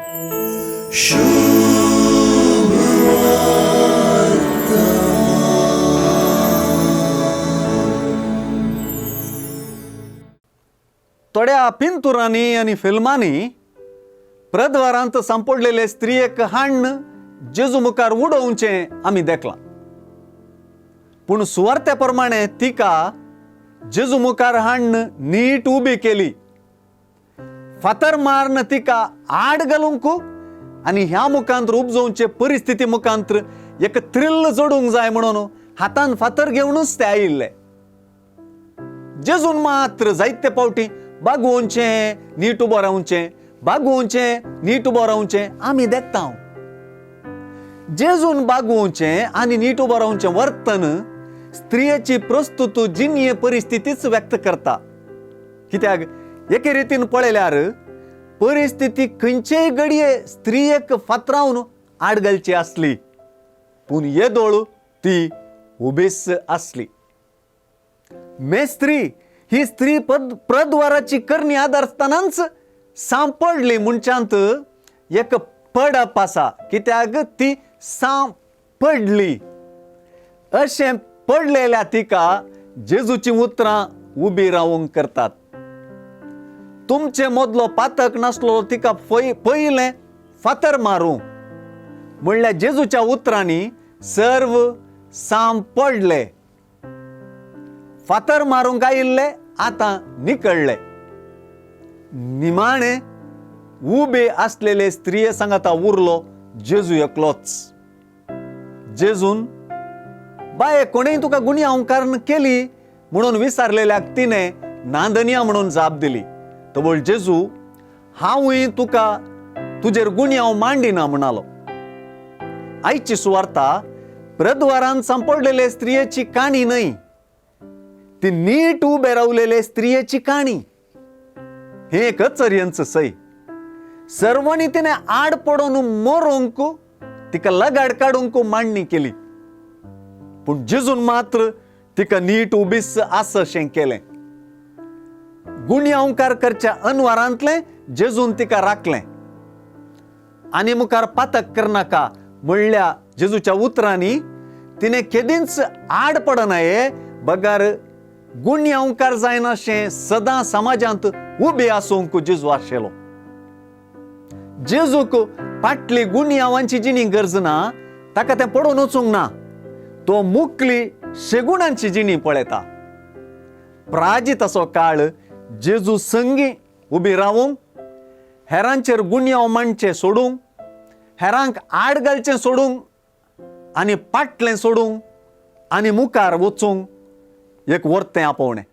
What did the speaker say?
थोड्या पिंतुरांनी आनी फिल्मांनी प्रद्वारांत सांपडलेले स्त्रियेक हाण्ण जेजू मुखार उडोवचें आमी देखलां. पूण सुवार्ते प्रमाणे तिका जेजू मुखार हाण्ण नीट उबी केली. फातर मारून तिका आड घालूंक आनी ह्या मुखांत उपजोवचे परिस्थिती मुखांत एक थ्रिल्ल जोडूंक जाय म्हणून हातान फातर घेवनूच ते आयिल्ले. जेजून मात्र जायते फावटी बागोवचें नीट उबो रावचें, बागोवचें नीट उबो रावचें आमी देखता. जेजून बागोवचें आनी नीट उबो रावचें वर्तन स्त्रियेची प्रस्तुत जिणये परिस्थितीच व्यक्त करता. कित्याक एके रितीन पळयल्यार परिस्थिती खंयचेय घडये स्त्रियेक फातरावन आड घालची आसली, पूण येदोळ ती उबीच आसली. मेस्त्री ही स्त्री प्रद्वाराची करणी आदारतानाच सांपडली म्हणच्यांत एक पडप आसा. कित्याक ती सांपडली. अशें पडलेल्या तिका जेजूची उतरां उबी रावूंक करतात. तुमचे मदलो पातक नासलो तिका पयलें फातर मारूं म्हणल्यार जेजूच्या उतरांनी सर्व सांपडले. फातर मारूंक आयिल्ले आतां निकळ्ळे. निमाणे उबे आसलेले स्त्रिये सांगाता उरलो जेजू एकलोच. जेजून बाये कोणेय तुका गुन्यांवकारण केली म्हणून विचारलेल्याक तिणें नांदनिया म्हणून जाप दिली. तबळ जेजू हांवूय तुका तुजेर गुन्यांव मांडिना म्हणालो. आयची सुवार्ता प्रद्वारान सांपडलेले स्त्रियेची काणी न्हय, ती नीट उबे रावलेले स्त्रियेची काणी. हें एक अचर्यांच सय. सर्वांनी तिणें आड पडोवन मरोंक तिका लगाड काडूंक मांडणी केली, पूण जेजून मात्र तिका नीट उबीच आसशें केलें. गुन्यांवकार करच्या अनवारांतलें जेजून तिका राखलें आनी मुखार पातक करनाका म्हणल्या जेजूच्या उतरांनी तिणें केदींच आड पडना बगर गुन्यांवकार जायनाशें सदां समाजांत उबे आसूंक जेजू आशिल्लो. जेजूक फाटली गुन्यांवांची जिणी गरज ना, ताका तें पडोवन वचूंक ना. तो मुकली शेगुणांची जिणी पळयता. प्राजित असो काळ जेजू संगी उबी रावूंक, हेरांचेर गुन्यांव मांडचे सोडूंक, हेरांक आड घालचें सोडूंक आनी पाटलें सोडूंक आनी मुखार वचूंक एक वर्तें आपोवणें.